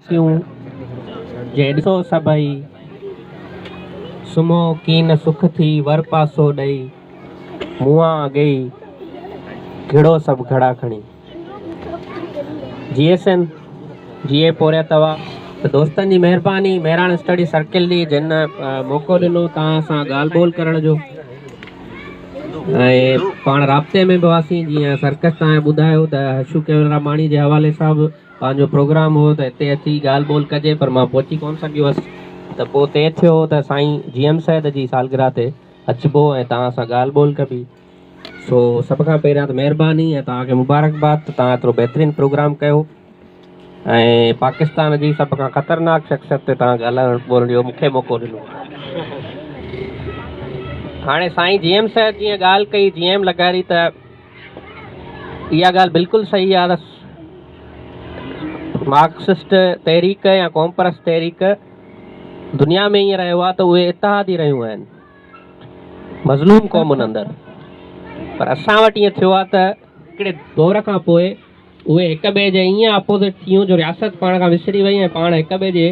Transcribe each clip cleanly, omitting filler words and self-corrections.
اکيون جي ڏسو سڀئي، سمهو ڪين سک ٿي ور پاسو ڏئي، مئا اڳيئي گهڙو سڀ گهڙا کڻي. جيئي سنڌ، جيئي پورهيت هوا. ته دوستن جي مهرباني مهراڻ اسٽڊي سرڪل جي جن موقعو ڏنو توهان سان ڳالهه ٻولهه ڪرڻ جو ۽ پاڻ رابطي ۾ به هئاسين جيئن سرڪس توهان ٻڌايو ته حشو ڪيولراماڻي جي حوالي سان به پنهنجو پروگرام هو ته هتي اچي ڳالهه ٻولهه ڪجي پر مان پهچي ڪونه سگهيو هوس ته پوء طئي ٿيو ته سائين جي ايم سيد جي سالگرهه تي اچبو ۽ توهان سان ڳالهه ٻولهه ڪبي سو سڀ کان پهريان ته مهرباني ۽ توهان کي مبارڪباد ته توهان ايترو بهترين پروگرام ڪيو ۽ پاڪستان جي سڀ کان خطرناڪ شخصيت تي توهان ڳالهائڻ ٻولهڻ جو مونکي موقعو ڏنو. هاڻي سائين جي ايم سيد جيئن ڳالهه ڪئي جي ايم لغاري ته اها ڳالهه بلڪل صحيح آهي ته مارڪسسٽ تحريڪ يا قومپرست تحريڪ دنيا ۾ ائين رهيو آهي ته اهي اتحادي رهيون آهن مظلوم قومن اندر پر اسان وٽ ائين ٿيو آهي ته هڪڙي دور کان پوء اهي هڪ ٻئي جي ائين اپوزٽ ٿيون جو رياست پاڻ کان وسري وئي ۽ پاڻ هڪ ٻئي جي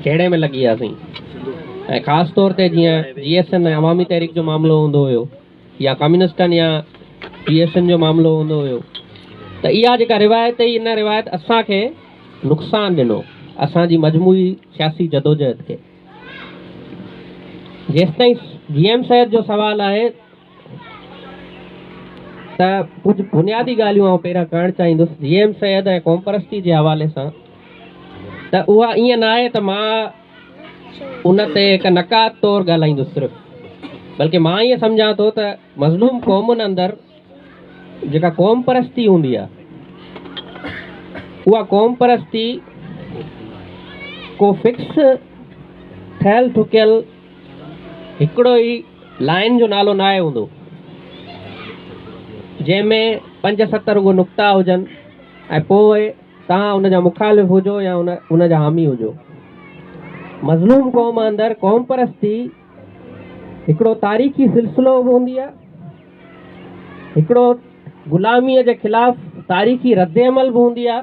جهيڙي ۾ لڳي وياسين ۽ خاص طور تي جيئن جي ايس اين ۽ عوامي تحريڪ جو معاملو هوندو هيو يا ڪميونسٽن يا پي ايس اين جو معاملو هوندو هيو ته اها جيڪا روايت هئي ان روايت اسان کي نقصان ڏنو اسان جي مجموعي سياسي جدوجهد کي. جيستائين جي ايم سيد جو سوال آهي ته ڪجهه بنيادي ڳالهيون آئون پهريان ڪرڻ چاهيندس جي ايم سيد ۽ قومپرستي جي حوالي سان ته اها ائين ناهي ته مان ان تي هڪ نقاد طور ڳالهائيندس صرف بلڪه مان ائين سمجهان ٿو ته مظلوم قومن اندر جيڪا قوم پرستي هوندي آهي اها قوم پرستي ڪو فڪس ٺهيل ٺڪيل هڪڙو ئي لائن جو نالو ناهي هوندو جنهن ۾ پنج ست رڳو نقطا هجن ۽ پوء توهان ان جا مخالف هجو يا ان جا حامي هجو. مظلوم قوم اندر قوم پرستي هڪڙو تاريخي سلسلو به هوندي آهي، هڪڙو غلاميء جي خلاف تاريخي رد عمل به هوندي آهي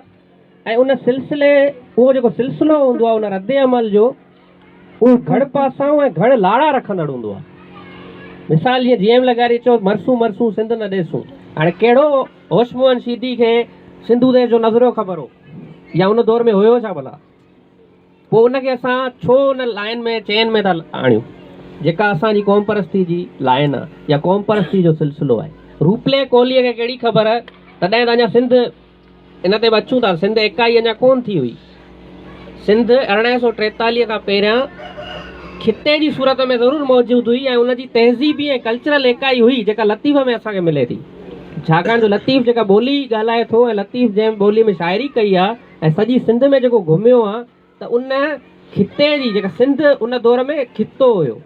۽ ان سلسلي اهو جيڪو سلسلو هوندو آهي ان رد عمل جو اهو گهڻ پاسائون ۽ گهڻ لاڙا رکندڙ هوندو آهي. مثال جيئن جي ايم لغاري چيو مرسون مرسون سنڌ نه ڏيسون. هاڻي ڪهڙو هوش موهن شيدي کي سنڌو ديش جو نظريو خبر هو يا ان دور ۾ هيو ڇا ڀلا؟ پوء ان کي اسان ڇو ان لائين ۾ چين ۾ ٿا آڻيون جيڪا اسان جي قومپرستي جي لائين آهي يا قومپرستي جو سلسلو آهي. روپلي ڪولهيء کي ڪهڙي خبر تڏهن ته اڃا سنڌ ان تي به اچون ٿا، سنڌ ايڪائي اڃا ڪونه ٿي هئي. سنڌ 1843 کان پهريان خطي جي صورت ۾ ضرور موجود هئي ۽ ان جي تهذيبي ۽ ڪلچرل ايڪائي هئي جيڪا لطيف ۾ اسان کي ملي ٿي. ڇاڪاڻ جو لطيف جيڪا ٻولي ڳالهائي ٿو ۽ لطيف جنهن ٻولي ۾ شاعري ڪئي آهي ۽ سڄي سنڌ ۾ جيڪو گهميو آهي ته ان خطي جي جيڪا سنڌ ان دور ۾ خطو هيو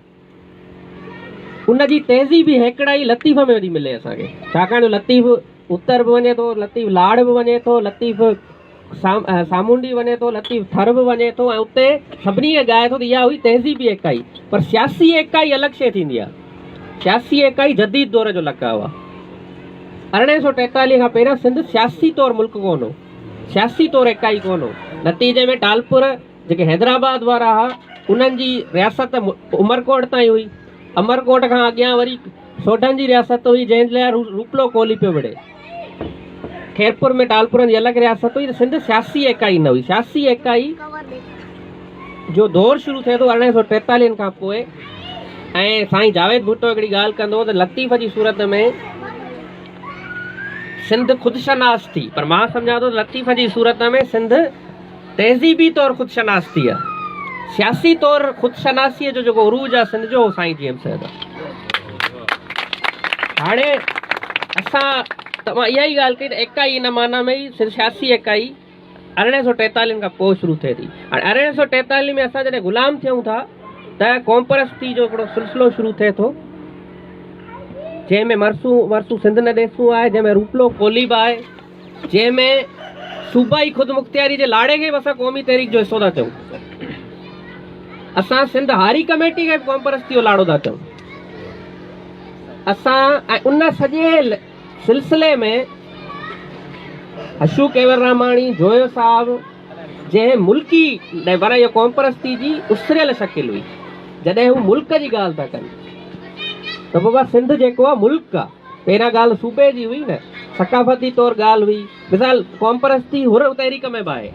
ان جي تهذيبي هيڪڙائي لطيف ۾ ٿي ملي اسان کي ڇاڪاڻ جو لطيف اتر به وڃي ٿو لطيف لاڙ به وڃي ٿو لطيف سامونڊي وڃي ٿو لطيف ٿر به وڃي ٿو ۽ اتي سڀني کي ڳائي ٿو ته اها هئي تهذيبي ايڪائي پر سياسي ايڪائي الڳ شيء ٿيندي آهي سياسي ايڪائي جديد دور جو لقاء آهي 1843 کان پهريان سنڌ سياسي طور ملڪ ڪونه هو سياسي طور ايڪائي ڪونه هو. نتيجي ۾ ٽالپر جيڪي حيدرآباد وارا ها، انهن جي رياست عمرڪوٽ تائين هئي. عمرڪوٽ کان اڳيان وري سوڍن جي رياست هئي، جنهن لاء روپلو ڪولهي پيو وڙهي. خيرپور ۾ ٽالپرن جي الڳ رياست هئي ته سنڌ سياسي ايڪائي نه هئي. سياسي ايڪائي جو دور شروع ٿئي ٿو 1843 کان پوء ۽ سائين جاويد ڀٽو هڪڙي ڳالهه ڪندو هو ته لطيف جي صورت ۾ سنڌ خودشناس ٿي پر مان سمجهان ٿو ته لطيف جي صورت ۾ سنڌ تهذيبي طور خودشناس ٿي آهي. سياسي طور خودشناسيء جو جيڪو عروج آهي سنڌ جو اهو سائين جي ايم سيد آهي. هاڻي اسان ته مان اها ئي ڳالهه ڪئي ته ايڪائي ان معنيٰ ۾ ئي سياسي ايڪائي 1843 کان پوء شروع ٿئي ٿي. هاڻي 1843 ۾ اسان جڏهن غلام ٿيون ٿا ته قومپرستي جو هڪڙو سلسلو شروع ٿئي ٿو جنهن ۾ مرسون مرسون سنڌ نه ڏيسون آهي، جنهن ۾ روپلو ڪولهي به آهي، جنهن ۾ صوبائي خودمختياري جي لاڙي کي به اسان قومي تحريڪ جو حصو ٿا چئون. اسان سنڌ هاري ڪميٽي کي به قومپرستي جو لاڙو ٿا چئون. اسان ۽ ان سڄي سلسلي ۾ حشو ڪيولراماڻي، جويو صاحب، جنهن ملڪي پر اها قومپرستي جي اسريل شڪل هئي جڏهن هو ملڪ جي ڳالهه ٿا ڪن ته بابا سنڌ جيڪو آهي ملڪ آهي پهريان ڳالهه صوبي جي هئي نه ثقافتي طور ڳالهه هئي مثال قومپرستي حر تحريڪ ۾ به آهي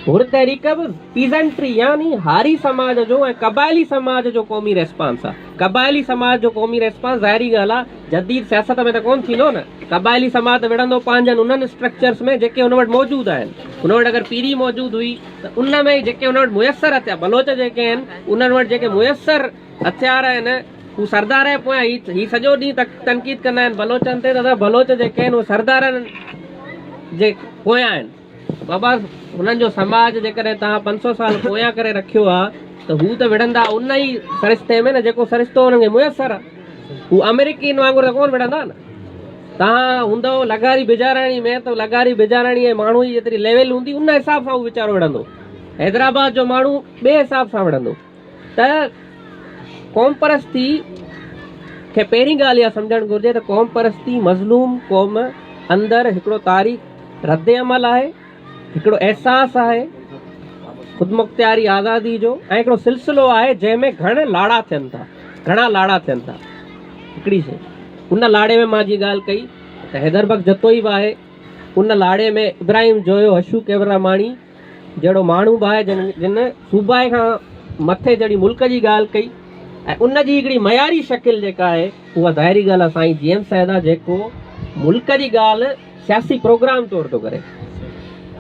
حر تحريڪ به پيزنٽري يعني هاري سماج جو ۽ قبائلي سماج جو قومي ريسپانس آهي قبائلي سماج جو قومي ريسپانس ظاهري ڳالهه آهي جديد سياست ۾ ته ڪونه ٿيندو نه قبائلي سماج ته وڙهندو پنهنجن انهن اسٽرڪچرس ۾ جيڪي هن وٽ موجود آهن هن وٽ اگر پيري موجود هئي ته ان ۾ جيڪي هن وٽ ميسر هٿيار بلوچ جيڪي آهن انهن وٽ جيڪي ميسر هٿيار آهن هو سردار جي پويان هي هي سڄو ڏينهن تنقيد ڪندا آهن بلوچن تي ته بلوچ جيڪي آهن اهي سردارن جي پويان آهن بابا هنن جو سماج جيڪڏهن توهان 500 سال پويان ڪري رکيو آهي ته هو ته وڙهندا ان ئي سرشتي ۾ نه جيڪو سرشتو هنن کي ميسر آهي هو آمريڪين وانگر ته ڪونه وڙهندا نه توهان هوندؤ لغاري بجاراڻي ۾ ته لغاري بجاراڻي جي ماڻهو جي جيتري ليول هوندي ان حساب سان هو ويچارو وڙهندو حيدرآباد جو ماڻهو ٻئي حساب سان وڙهندو ته قومپرستي کي پهرين ڳالهه اها سمجهڻ گهرجي ته قومپرستي مظلوم قوم اندر هڪڙو تاريخ رد عمل آهي هڪڙو احساس آهي خودمختياري آزادي جو ۽ هڪڙو سلسلو آهي جنهن ۾ گهڻ لاڙا ٿين ٿا گهڻا لاڙا ٿين ٿا هڪڙي شي ان لاڙي ۾ مان جي ڳالهه ڪئي ته حيدر بخش جتوئي به آهي ان لاڙي ۾ ابراهيم جويو حشو ڪيوراماڻي جهڙو ماڻهو به آهي جن جن صوبائي کان مٿي چڙهي ملڪ جي ڳالهه ڪئي ۽ ان جي هڪڙي معياري شڪل جيڪا آهي اها ظاهري ڳالهه آهي سائين جي ايم سيد آهي جيڪو ملڪ جي ڳالهه سياسي پروگرام طور ٿو ڪري.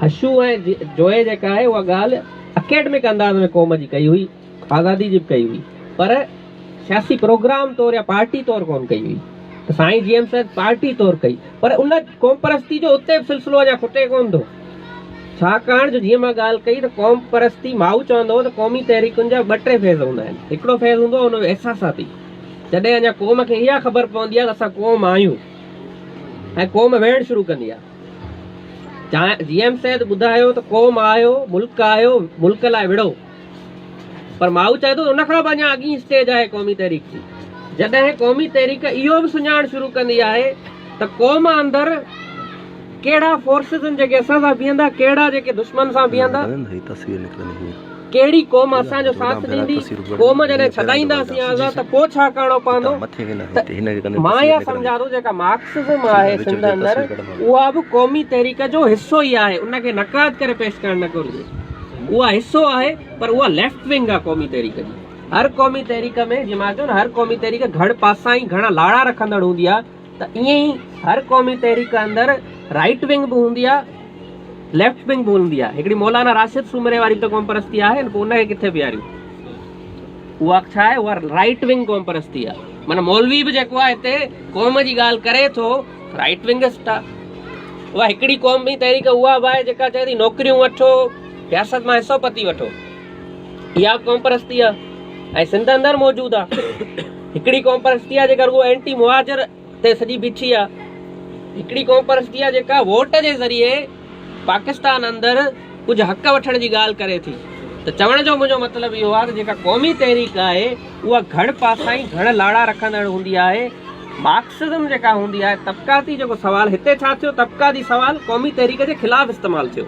حشو ۽ جوئي جيڪا آهي اها ڳالهه اڪيڊمڪ انداز ۾ قوم جي ڪئي هئي، آزادي جي به ڪئي هئي پر سياسي پروگرام طور يا پارٽي طور ڪونه ڪئي هئي ته سائين جي ايم سيد پارٽي طور ڪئي پر ان قومپرستي جو اتي به سلسلو اڃا کٽي ڪونه ٿو ڇاڪاڻ جو جيئن مان ڳالهه ڪئي ته قومپرستي مائو چوندو هو ته قومي تحريڪن جا ٻه ٽي فيز هوندا آهن هڪڙو فيز هوندو آهي ان جو احساساتي جڏهن اڃا قوم کي اها خبر پوندي آهي ته اسان قوم آهيون ۽ قوم ويهڻ شروع ڪندي آهي جي ايم سيد ٻڌايو ته قوم آهيو ملڪ آهيو ملڪ لاء وڙهو پر مائو چئي ٿو ته ان کان به اڃا اڳين اسٽيج آهي قومي تحريڪ جي جڏهن قومي تحريڪ اهو به سڃاڻ شروع ڪندي آهي ته قوم اندر ڪهڙا فورسز آهن جيڪي اسان سان بيهندا ڪهڙا جيڪي دشمن سان بيهندا ڪهڙي قوم اسان جو ساٿ ڏيندي قوم جڏهن ڇڏائينداسين آزاد ته پوء ڇا ڪرڻو پوندو ته مان اها سمجهان ٿو جيڪا مارڪسزم آهي سنڌ اندر اها به قومي تحريڪ جو حصو ئي آهي ان کي نقاد ڪري پيش ڪرڻ نه گهرجي اها حصو آهي پر اها ليفٽ ونگ آهي قومي تحريڪ جي. هر قومي تحريڪ ۾ جيئن مان چيو نه هر قومي تحريڪ گهڻ پاسائين گهڻا لاڙا رکندڙ هوندي آهي ته ائين ئي هر قومي تحريڪ اندر رائيٽ ونگ به هوندي آهي ليفٽ ونگ به هوندي آهي. هڪڙي مولانا راشد سومري واري به ته قوم پرستي آهي نه پوء ان کي ڪٿي بيهاريون. اها ڇا آهي اها رائيٽ ونگ قوم پرستي آهي. معنيٰ مولوي به جيڪو آهي هتي قوم جي ڳالهه ڪري ٿو رائيٽ ونگسٽ آهي. اها هڪڙي قومي تحريڪ اها به آهي جيڪا چئي ٿي نوڪريون وٺو رياست مان حصو پتي وٺو. اها به قومپرستي آهي ۽ سنڌ اندر موجود آهي. هڪڙي قومپرستي آهي جيڪا رڳو اينٽي مهاجر تي سڄي بيٺي آهي. هڪڙي قومپرستي آهي جيڪا ووٽ جي ذريعي پاڪستان اندر ڪجهه حق وٺڻ جي ڳالهه ڪري ٿي. ته چوڻ جو منهنجو مطلب اهو آهي ته جيڪا قومي تحريڪ آهي اها گهڻ پاسائين گهڻ لاڙا رکندڙ هوندي آهي. مارڪسزم جيڪا هوندي آهي طبقاتي جيڪو سوال هتي ڇا ٿيو طبقاتي سوال قومي تحريڪ جي خلاف استعمال ٿيو.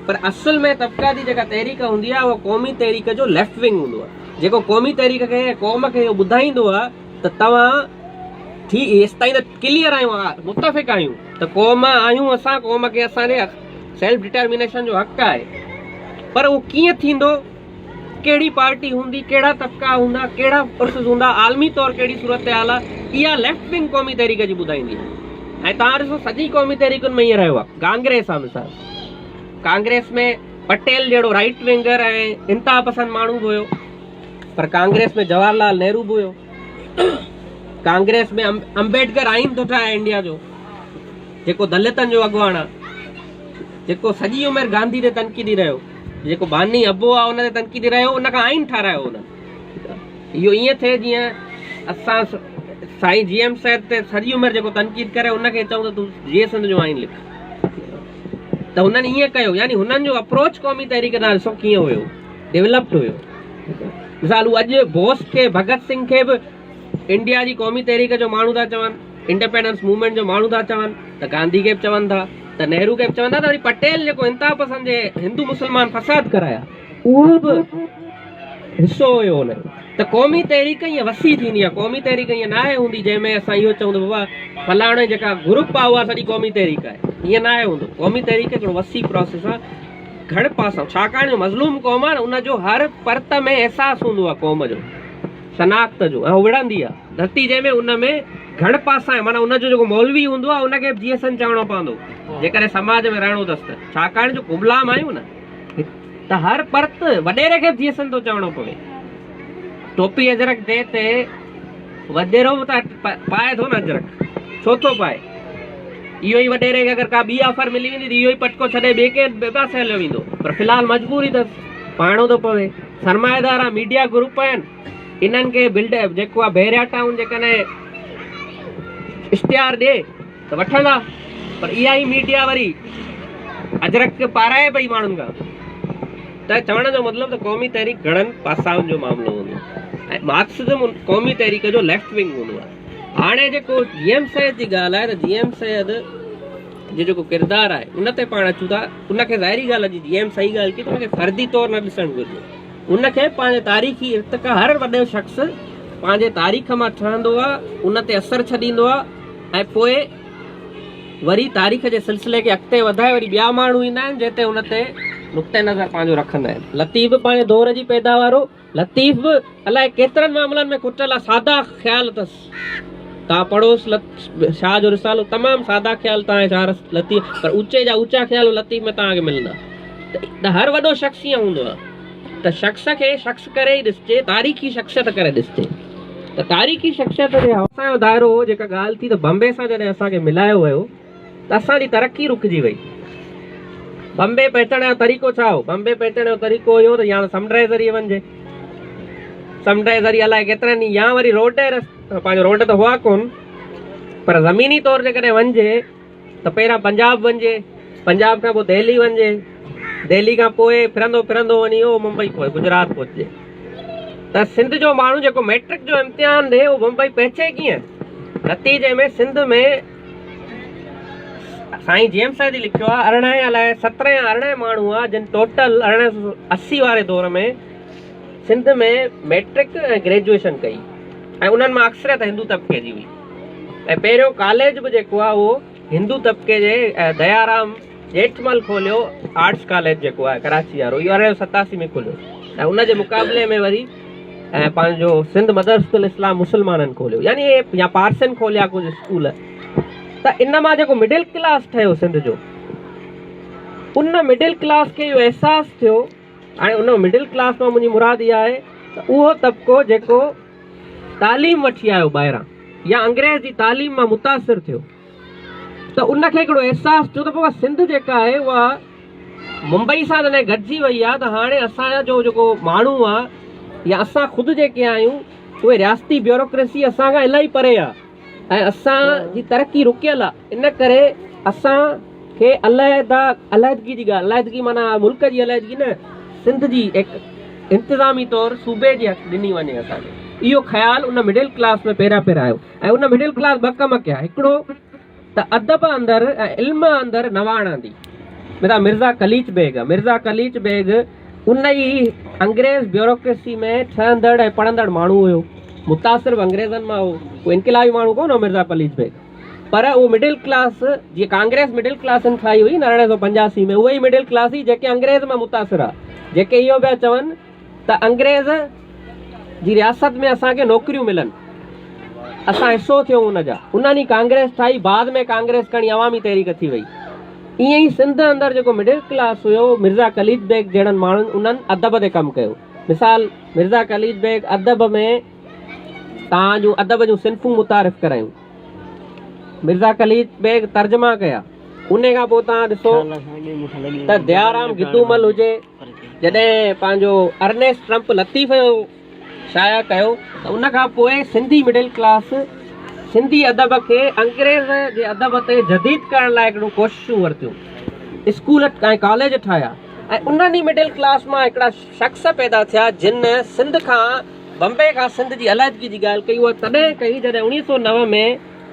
پر اصل ۾ طبقاتي جيڪا تحريڪ هوندي آهي اها قومي تحريڪ جو ليفٽ ونگ هوندو آهي جيڪو قومي تحريڪ کي ۽ قوم کي اهو ٻڌائيندو آهي ته توهان ٺيڪ هيستائين ته ڪليئر آهيون متفق آهيون ته قوم آهيون اسان قوم کي اسان جي سيلف ڊٽرمينيشن جو حق آهي پر اهو ڪيئن ٿيندو ڪهڙي پارٽي هوندي ڪهڙا طبقا هوندا ڪهڙا فورسز هوندا عالمي طور ڪهڙي صورتحال آهي اها ليفٽ ونگ قومي تحريڪ جي ٻڌائيندي آهي ۽ توهان ڏسو سڄي قومي تحريڪن ۾ ائين رهيو آهي ڪانگريس آهي مثال ڪانگريس ۾ پٽيل جهڙو رائيٽ ونگر ۽ انتها پسند ماڻهو به هيو پر ڪانگريس ۾ جواهر لال نهرو به هيو ڪانگريس ۾ امبيڊڪر آئين ٿو ٺاهي انڊيا جو جيڪو دلتن جو اڳواڻ آهي جيڪو سڄي عمر گانڌي تي تنقيدي رهيو جيڪو باني ابو آ ان تي تنقيدي رهيو ان کان آئين ٺارايو انهن اهو ائين ٿئي جيئن اسان سائين جي ايم سيد تي سڄي عمر جيڪو تنقيد ڪري ان کي چئون ته تون جيئي سنڌ جو آئين لک ته هنن ائين ڪيو يعني هنن جو اپروچ قومي تحريڪ ڏانهن ڏسو ڪيئن هيو ڊيولپڊ هيو مثال هو اڄ بوس کي ڀڳت سنگهه کي به انڊيا جي قومي تحريڪ جو ماڻهو ٿا چون انڊيپينڊنس موومينٽ جو ماڻهو ٿا چون ته گانڌي کي به چون ٿا. ته نهرو کي به چوندا ته وري پٽيل جيڪو انتها پسند جي هندو مسلمان فساد ڪرايا اهو به حصو هيو ان جو. ته قومي تحريڪ ائين وسيع ٿيندي آهي، قومي تحريڪ ائين ناهي هوندي جنهن ۾ اسان اهو چئون ته بابا فلاڻي جيڪا گروپ آهي اها سڄي قومي تحريڪ آهي، ائين ناهي هوندو. قومي تحريڪ هڪڙو وسيع پراسيس آهي، گهڻ پاسا، ڇاڪاڻ جو مظلوم قوم آهي نه ان جو هر پرت ۾ احساس هوندو آهي قوم جو، شناخت جو ۽ هو وڙهندي آهي نتيجي ۾ ان ۾ گهڻ پاسا آهن معنيٰ ان جو جيڪو مولوي هوندو آهي ان کي به جي ايس اين چوڻو پوندو جيڪڏهن سماج ۾ رهڻو اٿس ته ڇاڪاڻ جو غلام آهيون نه ته هر پرت وڏيري کي به جي ايس اين ٿو چوڻو پوي. ٽوپي اجرڪ ڊي تي وڏيرو به ته پائي ٿو نه اجرڪ، ڇو ٿو پائي؟ اهو ئي وڏيري کي اگر ڪا ٻي آفر ملي ويندي ته اهو ئي پٽڪو ڇڏي ٻئي ڪنهن ٻئي پاسي هليو ويندو، پر في الحال مجبوري اٿس پائڻو ٿو پوي. سرمائيدار آ ميڊيا گروپ آهن انهن کي بلڊ جيڪو آ بحريا ٽائون جيڪڏهن اشتهار ڏي ته وٺندا، پر اها ئي ميڊيا وري اجرڪ پارائي پئي ماڻهن کان. ته چوڻ جو مطلب ته قومي تحريڪ گهڻن پاسائن جو معاملو هوندو آهي ۽ مارڪسزم قومي تحريڪ جو ليفٽ ونگ هوندو آهي. هاڻي جيڪو جي ايم سيد جي ڳالهه آهي ته جي ايم سيد جو جيڪو ڪردار آهي ان تي پاڻ اچون ٿا. ان کي ظاهري ڳالهه آهي جي ايم صحيح ڳالهه ڪئي ته ان کي فردي طور نه ڏسڻ گهرجي. ان کي پنهنجي تاريخي ارتقا هر وڏو شخص پنهنجي تاريخ مان ٺهندو آهي، ان تي اثر ڇڏيندو آهي ۽ پوء وري تاريخ جي سلسلي کي اڳتي وڌائي وري ٻيا ماڻهو ايندا آهن جنهن تي ان تي نقطه نظر پنهنجو رکندا آهن. لطيف به پنهنجي دور جي پيداوار هو. لطيف به الائي ڪيترن معاملن ۾ کٽل آهي، سادا خيال اٿس. توهان پڙهوس شاهه جو رسالو تمام سادا خيال توهان کي شاهه لطيف پر اوچي جا اوچا خيال لطيف ۾ توهان کي ملندا. ته هر وڏو شخص ائين هوندو آهي ته شخص کي شخص ڪري ئي ڏسجي، تاريخي شخصيت ڪري ڏسجي. ته تاريخي شخصيت جي اسان جو دائرو هو، جيڪا ڳالهه ٿي ته بمبي سان جڏهن اسان کي ملايو ويو ته اسان جي ترقي رڪجي وئي. بمبي پهچڻ جو طريقو ڇا هو؟ بمبي پهچڻ جو طريقو اهو ته يا ته سمنڊ جي ذريعي وڃجي، سمنڊ جي ذريعي الائي ڪيترن ڏينهن، يا وري روڊ جي رستي، پنهنجو روڊ ته هئا ڪونه پر زميني طور جيڪڏهن وڃجي ته پهريان پنجاب وڃجي، پنجاب کان پوء دهلي وڃجي، دهلي کان پوء ڦرندو ڦرندو وڃي اهو ممبئي پهچي، گجرات پهچجي. ته سنڌ جو ماڻهو جيڪو مئٽرڪ جو امتحان ڏئي اهو بمبئي پهچي ڪيئن؟ نتيجي ۾ سنڌ ۾ سائين جي ايم سيد ئي لکيو آهي 18 يا الائي 17 يا 18 ماڻهو هئا جن ٽوٽل 1880 واري دور ۾ سنڌ ۾ مئٽرڪ ۽ گريجوئيشن ڪئي ۽ انهن مان اڪثريت هندو طبقي جي هئي. ۽ پهريون ڪاليج به جيڪو آهي اهو هندو طبقي جي ديارام ڄيٺمل کوليو آرٽس ڪاليج جيڪو آهي ڪراچي وارو اهو 1887 ۾ کوليو ۽ ان جي مقابلي ۾ وري ۽ پنهنجو سنڌ مدرسة الاسلام مسلمانن کوليو يعني يا پارسين کوليا ڪجهه اسڪول ته ان مان جيڪو مڊل ڪلاس ٺهيو سنڌ جو ان مڊل ڪلاس کي اهو احساس ٿيو. هاڻي ان مڊل ڪلاس مان منهنجي مراد اها آهي ته اهو طبقو جيڪو تعليم وٺي آيو ٻاهران يا انگريز جي تعليم مان متاثر ٿيو ته ان کي هڪڙو احساس ٿيو ته بابا سنڌ جيڪا آهي اها ممبئي سان جڏهن گڏجي وئي آهي ته هاڻي اسان جو جيڪو ماڻهو آهي يا اسان خود جيڪي آهيون اهي رياستي بيوروڪريسي اسان کان الاهي پري آهي ۽ اسان جي ترقي رڪيل آهي ان ڪري اسان کي علحده علحدگي جي ڳالهه علحدگي معنيٰ ملڪ جي علحدگي نه سنڌ جي هڪ انتظامي طور صوبي جي حق ڏني وڃي اسان کي اهو خيال ان مڊل ڪلاس ۾ پهريان پهريان آيو ۽ ان مڊل ڪلاس ٻه ڪم ڪيا هڪڙو ته ادب اندر ۽ علم اندر نواڻ آندي مثال مرزا قليچ بيگ مرزا قليچ بيگ ان ئي انگريز بيوروڪريسي ۾ ٺهندڙ ۽ پڙهندڙ ماڻهو هيو متاثر به انگريزن مان هو ڪو انقلابي ماڻهو ڪونه هو مرزا قليچ بيگ پر اهو مڊل ڪلاس جيئن ڪانگريس مڊل ڪلاسن ٺاهي هئي نه 1885 ۾ اهي ئي مڊل ڪلاس هئي جيڪي انگريز مان متاثر ها جيڪي اهو پيا چون ته انگريز جي رياست ۾ اسان کي نوڪريون ملن اسان حصو ٿيون ان جا انهن ئي ڪانگريس ٺاهي بعد ۾ ڪانگريس کڻي عوامي تحريڪ ٿي وئي ائين ئي سنڌ اندر جيڪو مڊل ڪلاس هيو مرزا قليچ بيگ جهڙن ماڻهن انهن ادب تي ڪم ڪيو مثال مرزا قليچ بيگ ادب ۾ تان جون ادب جون صنفون متعارف ڪرايون مرزا قليچ بيگ ترجما ڪيا. انهي کان پوء توهان ڏسو ته ديارام گدومل هجي جڏهن پنهنجو ارنيسٽ ٽرمپ لطيف جو شايع ڪيو ته ان کان پوء سنڌي مڊل ڪلاس سنڌي ادب کي انگريز جي ادب تي جديد ڪرڻ لاء هڪڙيون ڪوششون ورتيون اسڪول ۽ ڪاليج ٺاهيا ۽ انهن ئي مڊل ڪلاس مان هڪڙا شخص پيدا ٿيا جن سنڌ کان بمبئي کان سنڌ جي علحدگي جي ڳالهه ڪئي اها تڏهن ڪئي جڏهن 1909 ۾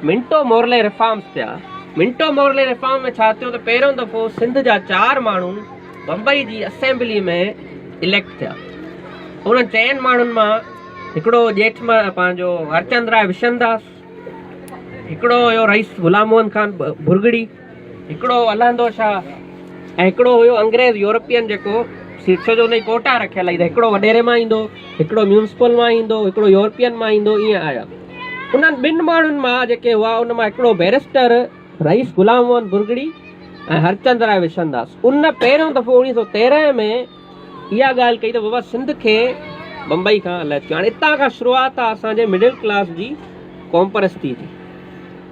منٽو مورلي ريفارمز ٿيا. منٽو مورلي ريفارم ۾ ڇا ٿيو ته پهريون دفعو سنڌ جا چار ماڻهو بمبئي جي اسيمبلي ۾ اليڪٽ ٿيا. انهن چئن ماڻهن مان هڪڙو ڄيٺ پنهنجو هرچند راء وشنداس، هڪڙو هيو رئيس غلام محمد خان ڀرڳڙي، هڪڙو الهندو شاهه ۽ هڪڙو هيو انگريز يورپين جيڪو سيٽ ڇو جو ان جي ڪوٽا رکيل هئي ته هڪڙو وڏيري مان ايندو، هڪڙو ميونسپل مان ايندو، هڪڙو يورپين مان ايندو، ائين آيا. انهن ٻن ماڻهن مان جيڪي هئا ان مان هڪڙو بئريسٽر رئيس غلام محمد ڀرڳڙي ۽ هرچند راء وشنداس ان پهريون دفعو 1913 ۾ اها ڳالهه ڪئي ته بابا سنڌ کي بمبئي کان الڳ ڪيو. هاڻي اتان کان شروعات آ اسان جي مڊل ڪلاس جي قومپرستي جي،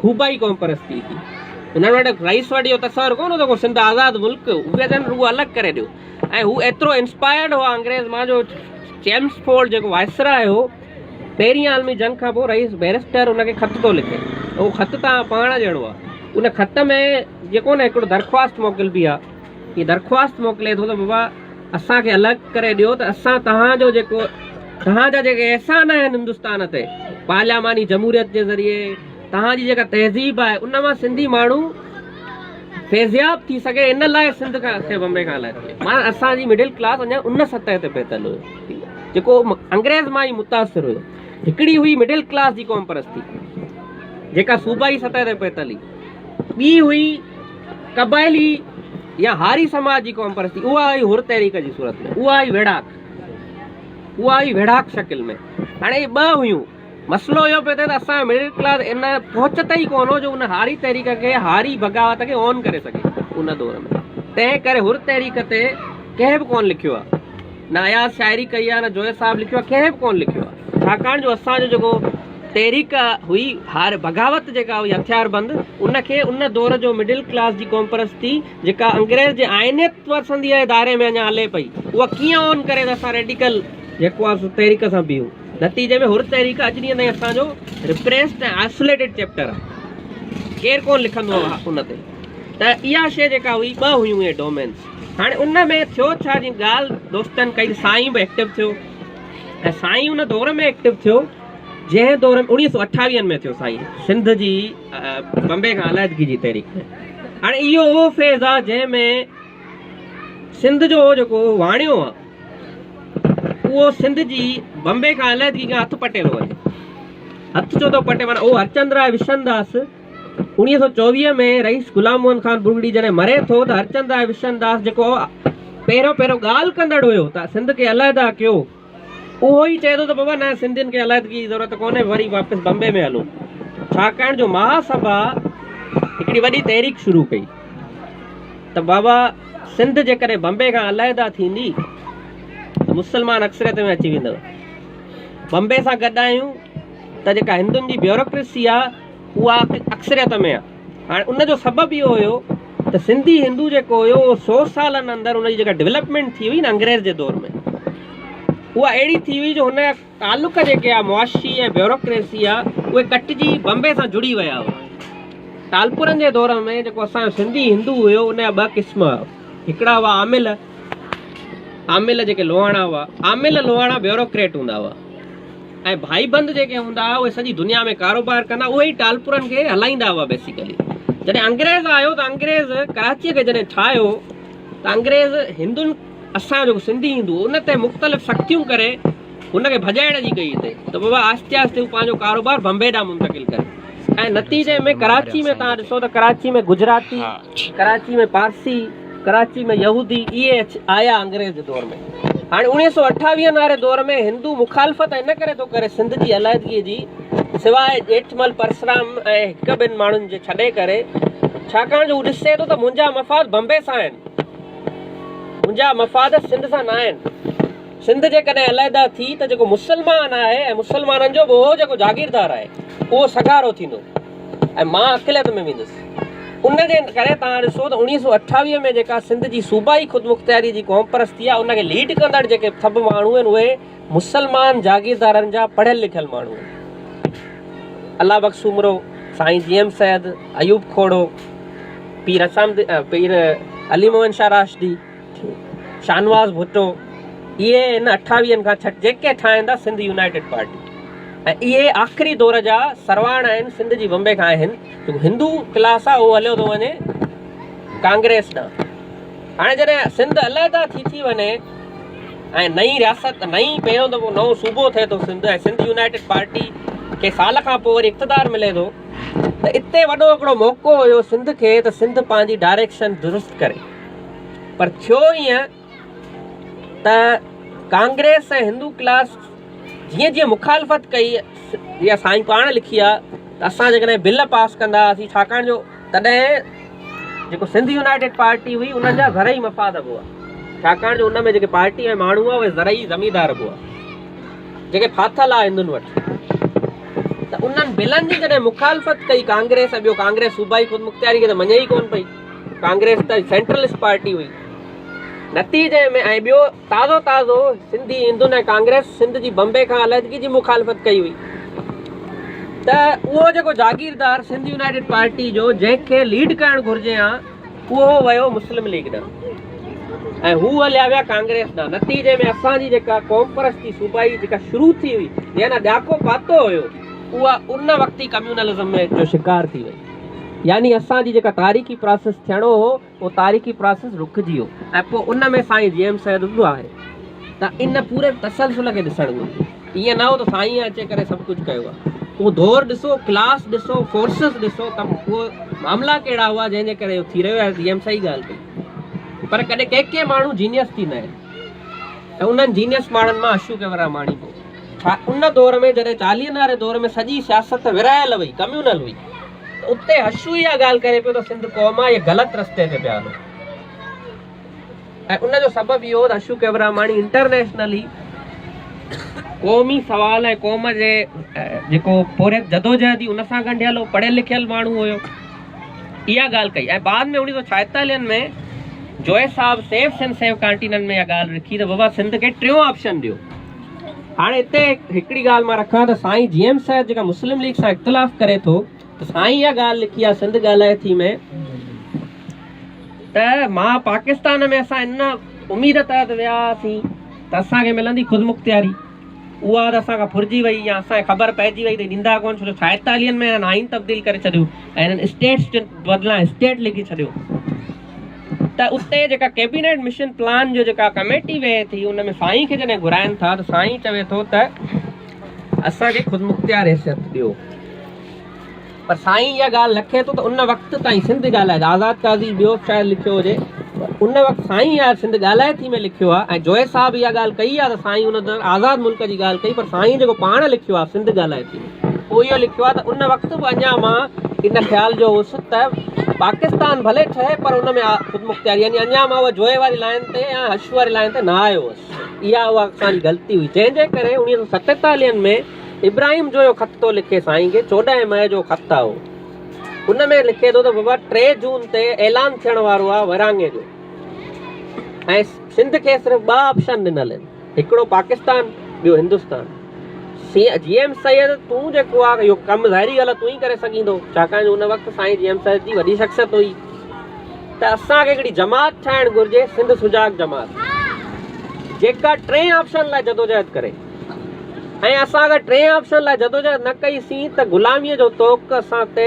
خوبائي قومپرستي جي. انهن وٽ رئيس وٽ اهو تصور ڪونه هو ته ڪو سنڌ آزاد ملڪ، هو پيا چون رڳو الڳ ڪري ڏيو. ۽ هو ايترو انسپائرڊ هئا انگريز مان جو چيمس فورڊ جيڪو وائسراء هو پهرين عالمي جنگ کان پوء رئيس بئريسٽر ان کي خط ٿو لکي. اهو خط تان پاڻ جهڙو آ. ان خط ۾ جيڪو نه هڪڙو درخواست موڪلبي آ. هي درخواست موڪلي ٿو ته بابا اسان کي الڳ ڪري ڏيو ته اسان توهان جو جيڪو توهان جا جيڪي احسان آهن هندستان تي پارلياماني جمهوريت جي ذريعي توهان جي جيڪا تهذيب آهي ان مان سنڌي ماڻهو فيضياب ٿي سگهي ان لاء سنڌ کان کي بمبي کان الڳ ٿئي. معنيٰ اسان جي مڊل ڪلاس اڃا ان سطح تي پهتل هيو جيڪو انگريز مان ئي متاثر هيو. هڪڙي هئي مڊل ڪلاس جي قوم پرستي جيڪا صوبائي سطح تي پهتل هئي، ٻي هئي قبائلي يا هاري سماج جي قوم پرستي، اها هئي حر تحريڪ جي صورت ۾، اها هئي ويڙهاڪ، اها هئي ويڙهاڪ شڪل ۾. هاڻي اهي ٻه هيون. مسئلو اهو پيو ٿئي ته اسان جو مڊل ڪلاس ان پهچ تي ئي ڪونه هو جو ان هاري تحريڪ کي، هاري بغاوت کي اون ڪري سگهي ان دور ۾. تنهن ڪري حر تحريڪ تي ڪنهن به ڪونه لکيو آهي. نه اياز شاعري ڪئي آهي، نه جويي صاحب لکيو آهي، ڪنهن به ڪونه لکيو آهي. ڇاڪاڻ جو اسان جو جيڪو تحريڪ هئي، هار بغاوت جيڪا هئي هٿياربند، ان کي ان دور جو مڊل ڪلاس جي قومپرستي جيڪا انگريز جي آئينيت پسنديء جي دائري ۾ اڃا هلي پئي، اها ڪيئن اون ڪري ته اسان ريڊيڪل جيڪو آهي سو تحريڪ سان بيهون. نتيجي ۾ حر تحريڪ اڄ ڏينهن تائين اسان جو رپريسڊ ۽ آئسوليٽيڊ چيپٽر آهي. ڪير ڪونه لکندو آهي ان تي. ته اها شيء جيڪا هئي، ٻه هيون اهي ڊومينس. هاڻي ان ۾ ٿيو ڇا، جيئن ڳالهه دوستن ڪئي ته سائين به ايڪٽو ٿيو ۽ سائين ان دور ۾ ايڪٽو ٿيو جنهن دور ۾ اوڻيهه سو اٺاويهن ۾ ٿيو سائين سنڌ جي بمبي کان علحدگي جي تحريڪ ۾. هاڻي اهو اهو فيز آ جنهن ۾ سنڌ جو جيڪو واڻيو آ اهو سنڌ جي بمبي کان علحدگي کان هٿ پٽي ٿو وڃي. هٿ ڇو ٿو پٽي؟ معنيٰ اهو هرچند راء وشنداس 1924 ۾ رئيس غلام محمد خان ڀرڳڙي جڏهن مري ٿو ته هرچند راء وشنداس جيڪو پهريون پهريون ڳالهه ڪندڙ هيو ته سنڌ کي علحده ڪيو، اهو ئي چئي ٿو ته بابا نه سنڌين کي علحدگي جي ضرورت ڪونهي، وري واپس بمبي ۾ هلو. ڇاڪاڻ جو مها سڀا هڪڙي وڏي تحريڪ شروع ڪئي ته بابا سنڌ جيڪڏهن بمبي کان علحده ٿيندي ته مسلمان اڪثريت ۾ اچي ويندو، بمبي سان گڏ آهيون ته جيڪا هندن جي بيوروڪريسي آهي اها اڪثريت ۾ آهي. هاڻي ان جو سبب اهو هيو ته سنڌي هندو جيڪو هيو اهو 100 سالن اندر ان جي جيڪا ڊولپمينٽ ٿي هئي نه انگريز جي دور ۾ اها اهڙي ٿي هئي جو هن جا تعلق جيڪي آ معاشي ۽ بيوروڪريسي آ اهي ڪٽجي بمبي سان جڙي ويا هئا. ٽالپرن جي دور ۾ جيڪو اسان جو سنڌي هندو هيو ان جا ٻه قسم هئا، هڪڙا هئا عامل، عامل جيڪي لوهاڻا هئا، عامل لوهاڻا بيوروڪريٽ هوندا هئا. ۽ ڀائيبند جيڪي هوندا هئا اهي سڄي دنيا ۾ ڪاروبار ڪندا اهي ئي ٽالپرن کي هلائيندا هئا بيسيڪلي جڏهن انگريز آيو ته انگريز ڪراچيء کي جڏهن ٺاهيو ته انگريز هندن اسان جو سنڌي هندو ان تي مختلف سختيون ڪري هن کي ڀڄائڻ جي ڪئي هتي ته بابا آهستي آهستي هو پنهنجو ڪاروبار بمبي ڏانهن منتقل ڪري ۽ نتيجي ۾ ڪراچي ۾ توهان ڏسو ته ڪراچي ۾ گجراتي، ڪراچي ۾ پارسي، ڪراچي ۾ يهودي اهي آيا انگريز جي دور ۾. هاڻي اوڻيهه سو اٺاويهن واري دور ۾ هندو مخالفت ان ڪري ٿو ڪري سنڌ جي علحدگي جي سواء ڄيٺمل پرسرام ۽ هڪ ٻن ماڻهن جي ڇڏي ڪري ڇاڪاڻ جو هو ڏسي ٿو ته منهنجا مفاد بمبي سان آهن منهنجا مفاد سنڌ سان نه آهن. سنڌ جيڪڏهن علحده ٿي ته جيڪو مسلمان آهي ۽ مسلمانن جو به اهو جيڪو جاگيردار آهي اهو سگهارو ٿيندو ۽ مان اقليت ۾ ويندس. ان جي ڪري توهان ڏسو ته 1928 ۾ جيڪا سنڌ جي صوبائي خودمختياري جي قومپرستي آهي ان کي ليڊ ڪندڙ جيڪي سڀ ماڻهو آهن اهي مسلمان جاگيردارن جا پڙهيل لکيل ماڻهو آهن. الله بخش سومرو، سائين جي ايم سيد، ايوب کوڙو، پير حسام پير علي محمد شاهه راشدي، شاهنواز ڀٽو اهي هن اٺاويهن کان ڇٽ جيڪي ٺاهين ٿا سنڌ يونائيٽيڊ پارٽي ۽ اهي آخري دور جا سرواڻ آهن سنڌ جي بمبي کان آهن جيڪو هندو ڪلاس آهي اهو هليو ٿو وڃي ڪانگريس ڏانهن هاڻي جڏهن سنڌ علحده ٿي ٿي وڃي ۽ نئين رياست نئين پهريون دفعو نئون صوبو ٿئي ٿو سنڌ ۽ سنڌ يونائيٽيڊ پارٽي کي سال کان پوء وري اقتدار ملي ٿو ته اتي وڏو هڪڙو موقعو هيو سنڌ کي ته سنڌ پنهنجي ڊائريڪشن درست ڪري پر ٿيو ائين ته ڪانگريس ۽ هندو ڪلاس جيئن جيئن مخالفت ڪئي يا سائين پاڻ لکي آ ته اسان جيڪڏهن بل پاس ڪندا هئاسين ڇاڪاڻ جو تڏهن جيڪو سنڌ يونائيٽيڊ پارٽي هئي ان جا زرعي مفاد به هئا ڇاڪاڻ جو ان ۾ جيڪي پارٽي ۽ ماڻهو هئا اهي زرعي زميندار به هئا جيڪي ڦاٿل هئا هندن وٽ ته انهن بلن جي جڏهن مخالفت ڪئي ڪانگريس ۽ ٻيو ڪانگريس صوبائي خود مختياري کي ته مڃي ئي ڪونه پئي ڪانگريس ته سينٽرلسٽ پارٽي هئي نتيجي ۾ ۽ ٻيو تازو تازو سنڌي هندن ۽ ڪانگريس سنڌ جي بمبي کان علحدگي جي مخالفت ڪئي هئي ته اهو جيڪو جاگيردار سنڌ يونائيٽيڊ پارٽي جو جنهن کي ليڊ ڪرڻ گهرجي ها اهو ويو مسلم ليگ ڏانهن ۽ هو هليا ويا ڪانگريس ڏانهن نتيجي ۾ اسان جي جيڪا قومپرستي صوبائي جيڪا شروع ٿي هئي جنهن ڏاڪو پاتو هيو اها ان وقت ئي ڪميونلزم ۾ جو شڪار ٿي وئي يعني اسان جي جيڪا تاريخي پراسيس ٿيڻو هو اهو تاريخي پراسيس رڪجي ويو ۽ پوء ان ۾ سائين جي ايم سيد به آهي ته ان پوري تسلسل کي ڏسڻ گهرجي ائين نه هو ته سائين اچي ڪري سڀ ڪجهه ڪيو آهي اهو دور ڏسو ڪلاس ڏسو فورسز ڏسو ته اهو معاملا ڪهڙا هئا جنهن جي ڪري اهو ٿي رهيو آهي جي ايم صحيح ڳالهه ڪئي پر ڪڏهن ڪي ڪي ماڻهو جينيس ٿيندا آهن ۽ انهن جينيس ماڻهن مان اشو ڪيوراماڻي به ڇا ان دور ۾ جڏهن چاليهن واري دور ۾ سڄي سياست ورهايل هئي، ڪميونل هئي ته اتي حشو اها ڳالهه ڪري پيو ته سنڌ قوم آ، اهي غلط رستي تي پيا هلو ۽ ان جو سبب اهو هو ته حشو ڪيوراماڻي انٽرنيشنلي قومي سوال ۽ قوم جي جيڪو پورهيت جدوجهد هئي ان سان ڳنڍيل هو، پڙهيل لکيل ماڻهو هيو. اها ڳالهه ڪئي ۽ بعد ۾ 1946 ۾ جوئي صاحب سيو سنڌ سيو ڪانٽيننٽ ۾ اها ڳالهه رکي ته بابا سنڌ کي ٽيون آپشن ڏيو. هاڻي هتي هڪڙي ڳالهه مان رکان ته سائين جي ايم سيد جيڪا مسلم ليگ سان اختلاف ڪري ٿو ته سائين اها ڳالهه لکي آهي سنڌ ڳالهائي ٿي ۾ ته مان پاڪستان ۾ اسان ان اميد تحت ويا هئاسين ته اسان کي ملندي خودمختياري اها ته اسان کان ڦرجي وئي يا اسان کي خبر پئجي وئي ته ڏيندا ڪونه ڇو جو ڇائيتاليهن ۾ هنن آئين تبديل ڪري ڇڏيو ۽ هنن اسٽيٽس جي بدلان اسٽيٽ لکي ڇڏيو ته اتي جيڪا ڪيبينيٽ مشن پلان جو جيڪا ڪميٽي ويهي ٿي ان ۾ سائين کي جڏهن گهرائن ٿا ته سائين چوي ٿو ته اسان کي خودمختيار حيثيت ڏيو پر سائين اها ڳالهه لکي ٿو ته ان وقت تائين سنڌ ڳالهائي آزاد قاضي ٻيو به شايد لکيو هجي ان وقت سائين اها سنڌ ڳالهائي ٿي ۾ لکيو آهي ۽ جوئي صاحب اها ڳالهه ڪئي آهي ته سائين ان در آزاد ملڪ جي ڳالهه ڪئي پر سائين جيڪو پاڻ لکيو آهي سنڌ ڳالهائي ٿي ۾ اهو اهو لکيو آهي ته ان وقت به اڃا مان ان خيال جو هوس ته پاڪستان ڀلي ٺهي پر ان ۾ خودمختياري يعني اڃا مان اها جوئي واري لائين تي يا حشو واري لائين تي نه آيو هوس اها اها اسان جي غلطي هئي جنهن جي ڪري 1947 ۾ ابراهيم جويو خط ٿو لکي سائين کي 14 مئي جو خط آهي اهو ان ۾ لکي ٿو ته بابا 3 جون تي اعلان ٿيڻ وارو آهي ورهاڱي جو ۽ سنڌ کي صرف ٻه آپشن ڏنل آهن هڪڙو پاڪستان ٻيو هندستان سي جي ايم سيد تون جيڪو آ اهو ڪم ظاهري ڳالهه آ تون ئي ڪري سگهيندو ڇاڪاڻ جو ان وقت سائين جي ايم سيد جي وڏي شخصيت هئي ته اسان کي هڪڙي جماعت ٺاهڻ گهرجي سنڌ سجاڳ جماعت جيڪا ٽئين آپشن لاء جدوجهد ڪري ۽ اسان اگر ٽئين آپشن لاء جدوجهد نه ڪئي سين ته غلاميء جو طوق اسان تي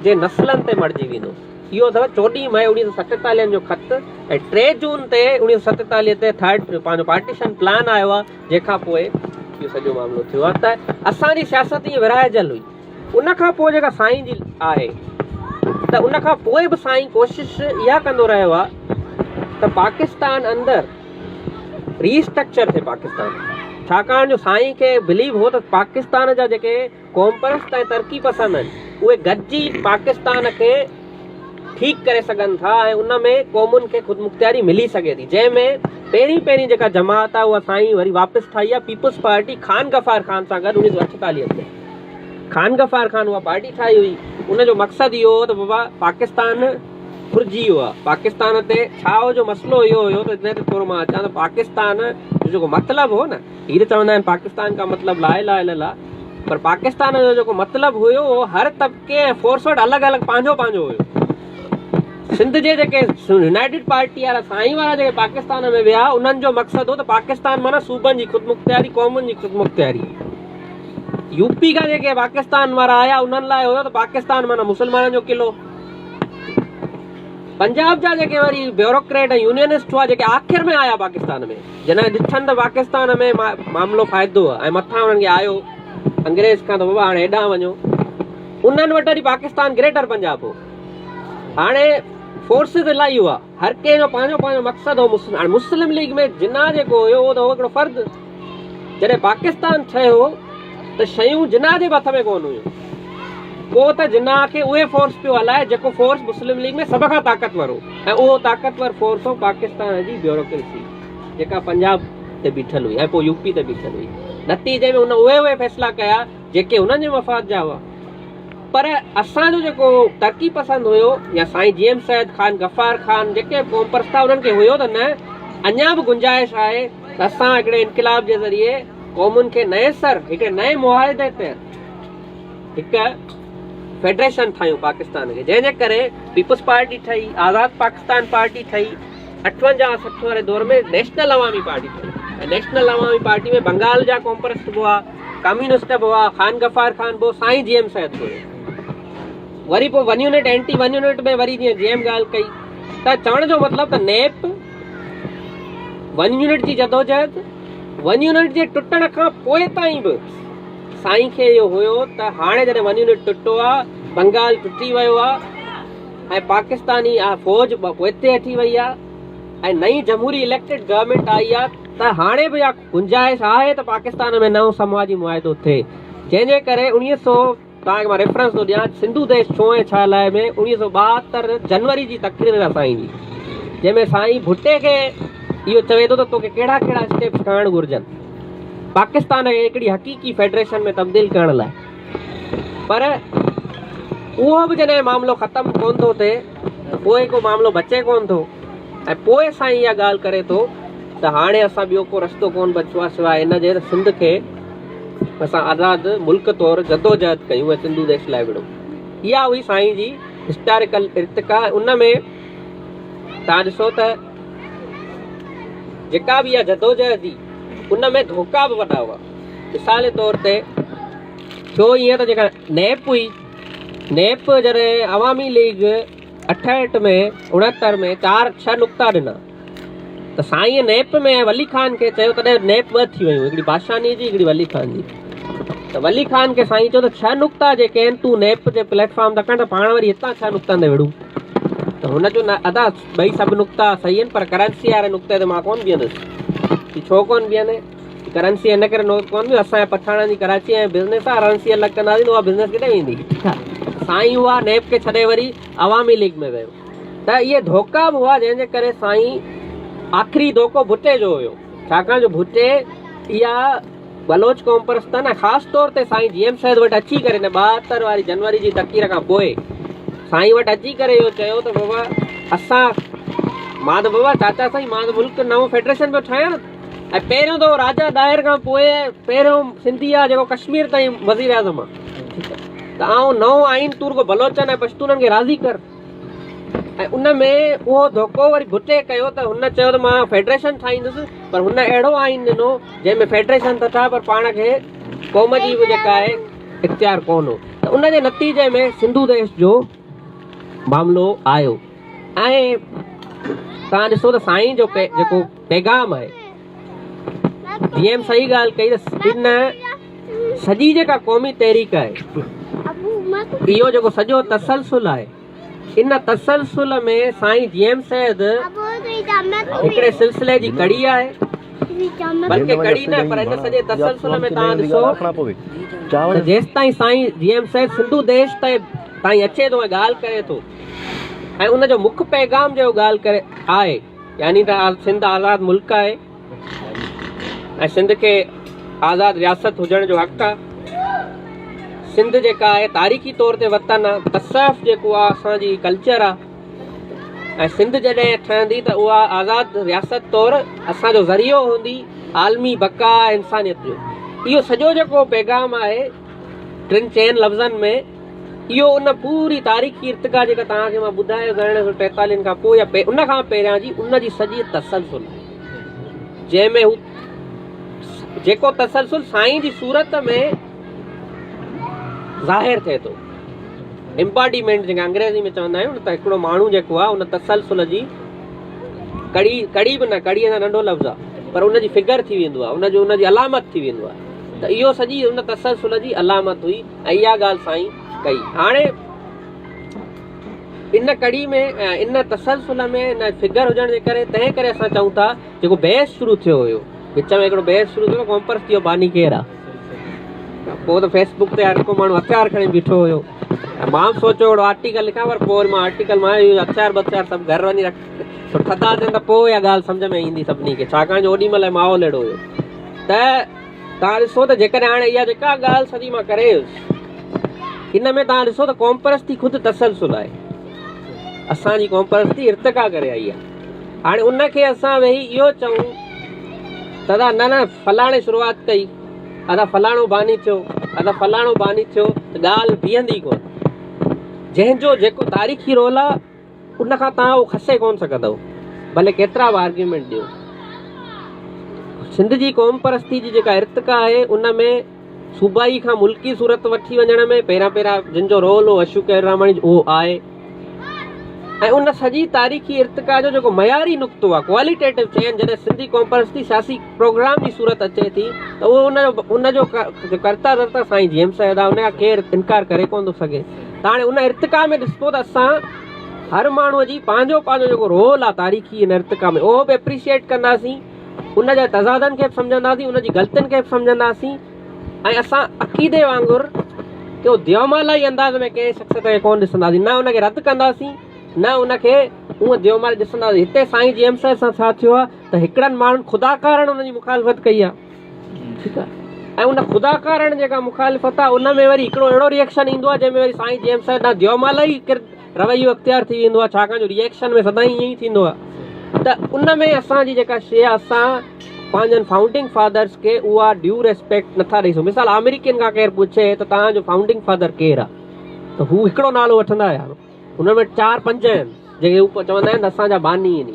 جي نسلن تي مڙجي ويندو اهو اٿو 14 مئي 1947 جو خط ۽ 3 جون تي 1947 تي ٿرڊ پنهنجو پارٽيشن پلان آيو آهي جنهن کان پوء اهو سڄو معاملو ٿيو آهي ته اسان جي سياست ائين ورهائجل هئي ان کان پوء جيڪا سائين جي آهي ته ان کان پوء به سائين ڪوشش اها ڪندو رهيو آهي ته پاڪستان اندر ري اسٽرڪچر ٿئي پاڪستان ڇاڪاڻ جو سائين کي بليو هو ته پاڪستان جا جيڪي قومپرست ۽ ترقي پسند آهن اهي گڏجي پاڪستان کي ٺيڪ ڪري سگهن ٿا ۽ ان ۾ قومن کي خودمختياري ملي سگهي ٿي جنهن ۾ پهرين پهرين جيڪا جماعت آهي اها سائين وري واپس ٺاهي آهي پيپلز پارٽي خان غفار خان سان گڏ 1948 ۾ خان غفار خان اها پارٽي ٺاهي هئي ان جو مقصد اهو هو ته بابا پاڪستان ڦرجي ويو آهي پاڪستان تي ڇا هو جو مسئلو اهو هيو ته ان تي ٿورو مان اچان ته پاڪستان جو جيڪو مطلب هو نه هي ته چوندا آهن پاڪستان کا مطلب لا اله الا الله پر پاڪستان جو جيڪو مطلب هيو اهو هر طبقي ۽ فورس وٽ الڳ الڳ پنهنجو پنهنجو هيو سنڌ جي جيڪي يونائيٽيڊ پارٽي وارا سائين وارا جيڪي پاڪستان ۾ ويا انهن جو مقصد هو ته پاڪستان معنيٰ صوبن جي خودمختياري قومن جي خودمختياري. يو پي کان جيڪي پاڪستان وارا آيا انهن لاء هيو ته پاڪستان معنيٰ مسلمانن جو قلعو. پنجاب جا جيڪي وري بيوروڪريٽ ۽ يونينسٽ هئا جيڪي آخر ۾ آيا پاڪستان ۾ جڏهن ڏٺن ته پاڪستان ۾ معاملو فائدو آهي ۽ مٿان انهن کي آيو انگريز کان ته بابا هاڻي هيڏانهن وڃو انهن وٽ وري پاڪستان گريٽر پنجاب هو. هاڻي فورسز الاهي هئا هر ڪنهن جو پنهنجو پنهنجو مقصد هو. هاڻي مسلم ليگ ۾ جناح جيڪو هيو اهو ته هو هڪڙو فرد. جڏهن پاڪستان ٺهيو ته شيون جناح جي به هٿ ۾ ڪونه هيون. پوء ته جناح کي اهي فورس پيو هلائي جيڪو فورس مسلم ليگ ۾ سڀ کان طاقتور هو ۽ اهو طاقتور فورس هو پاڪستان جي بيوروڪريسي جيڪا پنجاب تي بيٺل هئي ۽ پوء يو پي تي بيٺل هئي. نتيجي ۾ هن اهي اهي فيصلا ڪيا جيڪي هنن جي مفاد جا هئا. پر اسان جو جيڪو ترقي پسند هيو يا سائين جي ايم سيد، خان غفار خان جيڪي به قومپرست هئا انهن کي هيو ته نه اڃا به گنجائش آهي ته اسان هڪڙي انقلاب جي ذريعي قومن کي نئين سر هڪڙي نئين معاهدي تحت هڪ فيڊريشن ٺاهيون پاڪستان کي جنهن جي ڪري پيپلز پارٽي ٺهي، آزاد پاڪستان پارٽي ٺهي، اٺونجاهه سٺ واري دور ۾ نيشنل عوامي پارٽي ٺهي ۽ نيشنل عوامي پارٽي ۾ بنگال جا قومپرست به هئا، ڪميونسٽ به هئا، خان غفار خان به هو، سائين جي ايم سيد به هيو. وري پوء one unit anti one unit ۾ وري جيئن جي ايم ڳالهه ڪئي ته چوڻ جو مطلب ته نيپ ون يونٽ جي جدوجهد ون يونٽ جي ٽٽڻ کان پوء تائين به سائين کي اهو هيو ته هاڻي جڏهن ون يونٽ ٽٽو آ، بنگال ٽٽي ويو آ، ۽ پاڪستاني فوج پوئتي هٽي وئي آهي ۽ نئين جمهوري اليڪٽيڊ گورنمينٽ آئي آهي ته هاڻي به اها گنجائش آهي ته پاڪستان ۾ نئون سماجي معاهدو ٿئي جنهن جي ڪري اوڻيهه سو توهان کي مان ريفرنس ٿو ڏيان سنڌو ديش ڇو ۽ ڇا لاء ۾ 1972 جنوري جي تقرير آهي سائين جي جنهن ۾ سائين ڀٽي کي اهو چوي ٿو ته توکي ڪهڙا ڪهڙا اسٽيپس کڻڻ گهرجن پاڪستان کي هڪڙي حقيقي فيڊريشن ۾ تبديل ڪرڻ لاء پر اهو به جڏهن معاملو ختم ڪونه ٿو ٿئي ته پوء ڪو معاملو بچي ڪونه ٿو ۽ پوء سائين اها ڳالهه ڪري ٿو ته هاڻي اسان ٻيو ڪو رستو ڪونه بچيو آهي سواء ان جي ته سنڌ کي اسان آزاد ملڪ طور جدوجهد ڪيون ۽ سنڌو ديش لاء وڙهون. اها هئي سائين جي هسٽاريڪل ارتقا ۽ ان ۾ توهان ڏسو ته جيڪا به اها جدوجهد هئي ان ۾ ڌوڪا به وڏا هئا. مثال طور تي ٿيو ائين ته جيڪا نيپ هئي، نيپ جڏهن عوامي ليگ اٺهٺ ۾ اڻهتر ۾ چار ڇهه نقطا ڏنا ته سائين نيپ ۾ ولي خان کي چيو تڏهن نيپ ٻه ٿي ويون هڪڙي بادشاهني جي هڪڙي ولي خان جي ته ولي خان کي سائين چيو ته ڇهه نقطا جيڪي آهن تون نيپ جي پليٽ فارم تان کڻ ته پاڻ وري هتان ڇهه نقطن تي وڙهون ته هن چيو نه ادا ٻئي سڀ نقطا صحيح آهن پر ڪرنسي واري نقطي تي مان ڪونه بيهندس ڇو ڪونه بيهندين ڪرنسي ان ڪري نوٽ ڪون به اسان جا پٺاڻن جي ڪراچي ۽ بزنس آ رنسي الڳ ڪنداسين ته اها بزنس ڪٿي ويندي سائين اها نيپ کي ڇڏي وري عوامي ليگ ۾ ويو ته اهي ڌوڪا به هئا جنهن جي ڪري سائين آخري ڌوڪو ڀٽي جو هيو ڇاڪاڻ جو ڀٽي اها بلوچ قوم پرستن ۽ خاص طور تي سائين جي ايم سيد وٽ اچي ڪري نه 72 واري جنوري جي تقرير کان پوء سائين وٽ اچي ڪري اهو چيو ته بابا اسان مان ته بابا چاچا سائين مان ته ملڪ نئون فيڊريشن پيو ٺاهيان ۽ پهريون دفعو راجا ڏاهر کان پوء پهريون سنڌي آ جيڪو ڪشمير تائين وزير اعظم آ ته آئون نئون آئين تون رڳو بلوچن ۽ پشتونن کي راضي ڪر ۽ ان ۾ اهو ڌوڪو وري ڀٽي ڪيو ته هن چيو ته مان فيڊريشن ٺاهيندس پر هن اهڙو آئين ڏنو جنهن ۾ فيڊريشن ته ٺاهه پر پاڻ کي قوم جي به جيڪا آهي اختيار ڪونه هو ته ان جي نتيجي ۾ سنڌو ديش جو معاملو آيو ۽ توهان ڏسو ته سائين جو جيڪو پيغام آهي جي ايم صحيح ڳالهه ڪئي ته ان سڄي جيڪا قومي تحريڪ آهي اهو جيڪو سڄو تسلسل آهي ان تسلسل ۾ سائين جي ايم سيد هڪڙي سلسلي جي ڪڙي آهي بلڪه ڪڙي نه پر ان سڄي تسلسل ۾ توهان ڏسو ته جيستائين سائين جي ايم سيد سنڌو ديش تائين اچي ٿو ۽ ڳالهه ڪري ٿو ۽ ان جو مک پيغام جو ڳالهه ڪري آهي يعني ته سنڌ آزاد ملڪ آهي ۽ سنڌ کي آزاد رياست هجڻ جو حق آهي. سنڌ جيڪا آهي تاريخي طور تي وطن آهي، تصوف جيڪو آهي اسان جي ڪلچر آهي ۽ سنڌ جڏهن ٺهندي ته اها آزاد رياست طور اسان جو ذريعو هوندي عالمي بقا انسانيت جو. اهو سڄو جيڪو پيغام آهي ٽن چئن لفظن ۾ اهو ان پوري تاريخي ارتقا جيڪا توهان کي مان ٻڌايو ته ارڙهن سؤ ٽيتاليهن کان پوء يا ان کان پهريان جي ان جي سڄي تسلسل آهي جنهن ۾ هو جيڪو تسلسل سائين جي صورت ۾ ظاهر ٿئي ٿو. Embodiment جنهن کي انگريزي ۾ چوندا آهيون ته هڪڙو ماڻهو جيڪو آهي ان تسلسل جي ڪڙي، ڪڙي به نه، ڪڙي اڃا ننڍو لفظ آهي، پر ان جي فگر ٿي ويندو آهي، ان جو ان جي علامت ٿي ويندو آهي ته اهو سڄي ان تسلسل جي علامت هئي ۽ اها ڳالهه سائين ڪئي. هاڻي ان ڪڙي ۾ ان تسلسل ۾ ان فگر هجڻ جي ڪري تنهن ڪري اسان چئون ٿا جيڪو بحث شروع ٿيو هيو وچ ۾ هڪڙو بحث شروع ٿيو قومپرستي جو باني ڪير آ پوء ته فيس بڪ تي هر ڪو ماڻهو هٿيار کڻي بيٺو هيو مان به سوچيو هڪڙو آرٽيڪل لکان پر پوء وري مان آرٽيڪل مان اهو هٿيار بٿيار سڀ گهر وڃي رک ٿڌا ٿين ته پوء اها ڳالهه سمجهه ۾ ايندي سڀني کي ڇاڪاڻ جو اوڏي مهل ماحول اهڙو هيو ته توهان ڏسو ته جيڪڏهن هاڻي اها جيڪا ڳالهه سڄي مان ڪري ويس ان ۾ توهان ڏسو ته قومپرستي خود تسلسل آهي اسان جي قومپرستي ارتقا ڪري آئي آهي هاڻي ان کي اسان ويهي اهو چئون ته ادا نه نه فلاڻي شروعات ڪئي ادا فلاڻو باني ٿيو ادا فلاڻو باني ٿيو ته ڳالهه بيهندي ڪونه جنهن جو جيڪو تاريخي رول آهي ان کان توهان اهو کسي ڪونه سگهندؤ ڀلي ڪيترا به آرگيومينٽ ڏيو. سنڌ جي قومپرستي جي جيڪا ارتقا آهي ان ۾ صوبائي کان ملڪي صورت وٺي وڃڻ ۾ پهريان پهريان جن جو رول هو اشو ڪيولراماڻي جو اهو آهي ۽ ان سڄي تاريخي ارتقا جو جيڪو معياري نقطو آهي ڪواليٽيٽو چينج جڏهن سنڌي قومپرستي سياسي پروگرام جي صورت اچي ٿي ته اهو ان جو ان جو ڪرتا ڌرتا سائين جي ايم سيد آهي ان کان ڪير انڪار ڪري ڪونه ٿو سگهي ته هاڻي ان ارتقا ۾ ڏسبو ته اسان هر ماڻهوء جي پنهنجو پنهنجو جيڪو رول آهي تاريخي ان ارتقا ۾ اهو به اپريشيئيٽ ڪنداسين ان جا تضادن کي به سمجهنداسين ان جي غلطين کي به سمجهنداسين ۽ اسان عقيدي وانگر ڪو ديومالائي انداز ۾ ڪنهن شخصيت کي ڪونه ڏسنداسين نه ان کي رد ڪنداسين نه ان کي اونء ديومالائي ڏسنداسين هتي سائين جي ايم سيد سان ڇا ٿيو آهي ته هڪڙن ماڻهن خدا ڪارڻ ان جي مخالفت ڪئي آهي ٺيڪ آهي ۽ ان خدا ڪارڻ جيڪا مخالفت آهي ان ۾ وري هڪڙو اهڙو ريئڪشن ايندو آهي جنهن ۾ وري سائين جي ايم سيد ڏانهن ديومالائي رويو اختيار ٿي ويندو آهي ڇاڪاڻ جو ريئڪشن ۾ سدائين ائين ئي ٿيندو آهي ته ان ۾ اسان جي جيڪا شيء آهي اسان پنهنجن فائونڊنگ فادرس کي اها ڊيو ريسپيڪٽ نٿا ڏئي سگهون مثال آمريڪين کان ڪير پڇي ته توهان جو فائونڊنگ فادر ڪير آهي ته هو هڪڙو نالو وٺندا يار انهن ۾ چار پنج آهن جيڪي هو چوندا آهن ته اسان جا باني آهن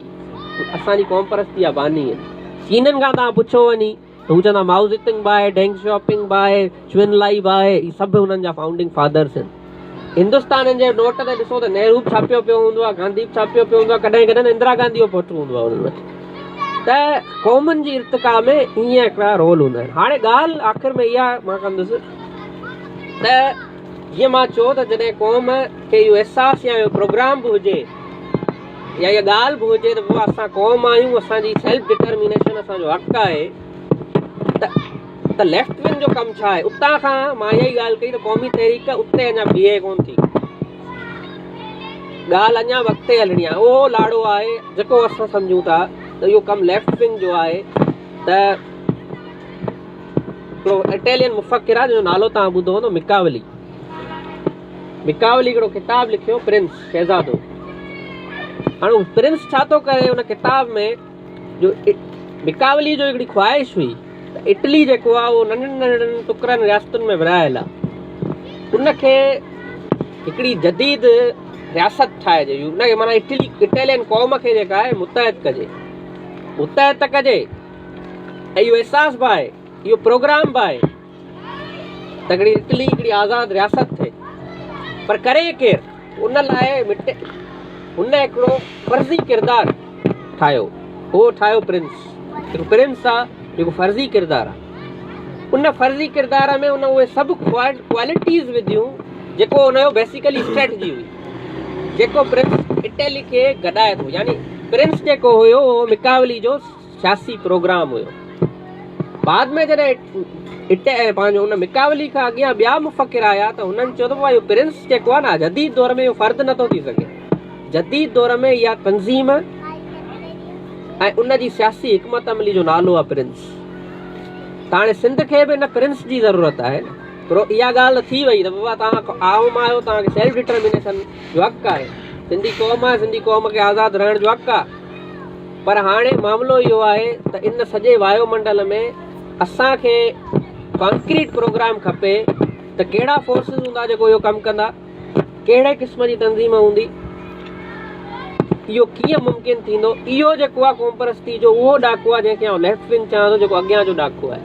هي اسان جي قوم پرستي جا باني آهن. چينين کان توهان پڇو وڃي ته هو چوندا مائو زيتنگ به آهي، ڊينگ شياوپنگ به آهي، چوئن لائي به آهي، هي سڀ هنن جا فائونڊنگ فادرس آهن. هندستانين جي نوٽ تي ڏسو ته نهرو به ڇاپيو پيو هوندو آهي، گانڌي به ڇاپيو پيو هوندو آهي، ڪڏهن ڪڏهن ته اندرا گانڌي جو فوٽو هوندو آهي انهن وٽ. ته قومن جي ارتقا ۾ ائين هڪڙا رول هوندا آهن. هاڻي ڳالهه آخر ۾ اها مان ڪندس ته جيئن مان چيو ته جڏهن قوم کي اهو احساس يا اهو پروگرام به هجي يا اها ڳالهه به هجي ته بابا اسان قوم آهيون اسان جي سيلف ڊٽرمينيشن اسان جو حق آهي ته ته ليفٽ ونگ جو ڪم ڇا آهي اتان کان مان اها ئي ڳالهه ڪئي ته قومي تحريڪ اتي اڃا بيهي ڪونه ٿي ڳالهه اڃا به اڳتي هلڻي آهي اهو لاڙو آهي جيڪو اسان سمجهون ٿا ته اهو ڪم ليفٽ ونگ جو آهي ته هڪڙو اٽالين مفڪر آهي جنهن جو نالو توهان ٻڌو هوندو مڪاولي مڪاولي هڪڙو ڪتاب لکيو پرنس شهزادو هاڻي هو پرنس ڇا ٿو ڪري ان ڪتاب ۾ جو مڪاولي جو هڪڙي خواهش هئي ته اٽلي جيڪو آهي اهو ننڍن ننڍن ٽڪرن رياستن ۾ ورهايل آهي ان کي هڪڙي جديد رياست ٺاهجي ان کي معنيٰ اٽلي اٽالين قوم کي جيڪا آهي متحد ڪجي متحد ته ڪجي ۽ اهو احساس به آهي، اهو پروگرام به آهي ته هڪڙي اٽلي هڪڙي آزاد رياست ٿئي پر ڪري ڪير؟ ان لاء مٽي هن هڪڙو فرضي ڪردار ٺاهيو، اهو ٺاهيو پرنس، هڪ پرنس آ جيڪو فرضي ڪردار آ، ان فرضي ڪردار ۾ ان اهي سڀ ڪوالٽيز وڌيون جيڪو ان جو بيسيڪلي اسٽريٽجي هئي. جيڪو پرنس اٽلي کي گڏائي ٿو يعني پرنس جيڪو هيو اهو مڪاولي جو سياسي پروگرام هيو. بعد ۾ جڏهن اٽي پنهنجو ان مڪاولي کان اڳيان ٻيا مفڪر آيا ته هنن چيو ته بابا اهو پرنس جيڪو آهي نه جديد دور ۾ اهو فرد نٿو ٿي سگهي. جديد دور ۾ اها تنظيم ۽ ان جي سياسي حڪمت عملي جو نالو آهي پرنس. ته هاڻي سنڌ کي به ان پرنس جي ضرورت آهي نه. پر اها ڳالهه ته ٿي وئي ته بابا توهان عوام آهيو توهان کي سيلف ڊٽرمينيشن جو حق آهي. سنڌي قوم آهي سنڌي قوم کي آزاد رهڻ جو حق آهي. پر هاڻي معاملو اهو آهي ته ان سڄي وايو منڊل ۾ اسان کي ڪانڪريٽ پروگرام کپي ته ڪهڙا فورسز هوندا جيڪو اهو ڪم ڪندا، ڪهڙي قسم جي تنظيم هوندي، اهو ڪيئن ممڪن ٿيندو، اهو جيڪو آهي قومپرستي جو اهو ڏاڪو آهي جنهن کي آئون ليفٽ ونگ چوان ٿو جيڪو اڳيان جو ڏاڪو آهي.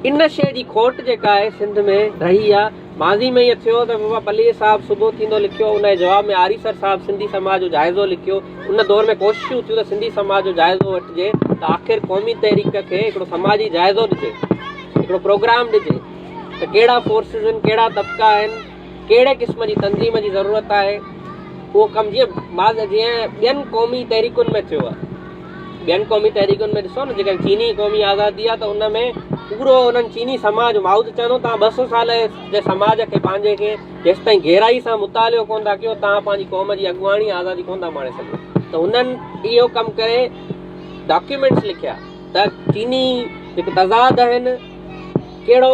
ان شيء جي کوٽ جيڪا آهي سنڌ ۾ رهي آهي. ماضي ۾ ائين ٿيو ته بابا پليجي صاحب صبح ٿيندو لکيو، ان جي جواب ۾ آريسر صاحب سنڌي سماج جو جائزو لکيو. ان دور ۾ ڪوششون ٿيون ته سنڌي سماج جو جائزو وٺجي ته آخر قومي تحريڪ کي هڪڙو سماجي جائزو ڏجي، هڪڙو پروگرام ڏجي ته ڪهڙا فورسز آهن، ڪهڙا طبقا آهن، ڪهڙي قسم جي تنظيم جي ضرورت آهي. اهو ڪم جيئن جيئن ٻين قومي تحريڪن ۾ ٿيو آهي. ٻين قومي تحريڪن ۾ ڏسو نه جيڪڏهن چيني قومي آزادي آهي ته ان ۾ پورو انهن چيني سماج مائو ته چوندو توهان 200 سال جي سماج کي پنهنجي کي جيستائين گهرائي سان مطالعو ڪونه ٿا ڪيو توهان پنهنجي قوم جي اڳواڻي آزادي ڪونه ٿا ماڻي سگهو ته هنن اهو ڪم ڪري ڊاڪيومينٽس لکيا ته چيني جيڪي تضاد آهن ڪهڙو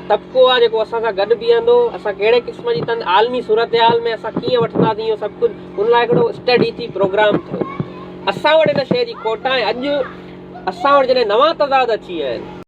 طبقو آهي جيڪو اسان سان گڏ بيهندو، اسان ڪهڙي قسم جي تن عالمي صورتحال ۾ اسان ڪيئن وٺنداسين اهو سڀ ڪجهه ان لاء هڪڙو اسٽڊي ٿي پروگرام ٿيو. اسان وٽ ان شيء جي کوٽ آهي ۽ اڄ اسان وٽ جڏهن نوان تضاد اچي ويا آهن.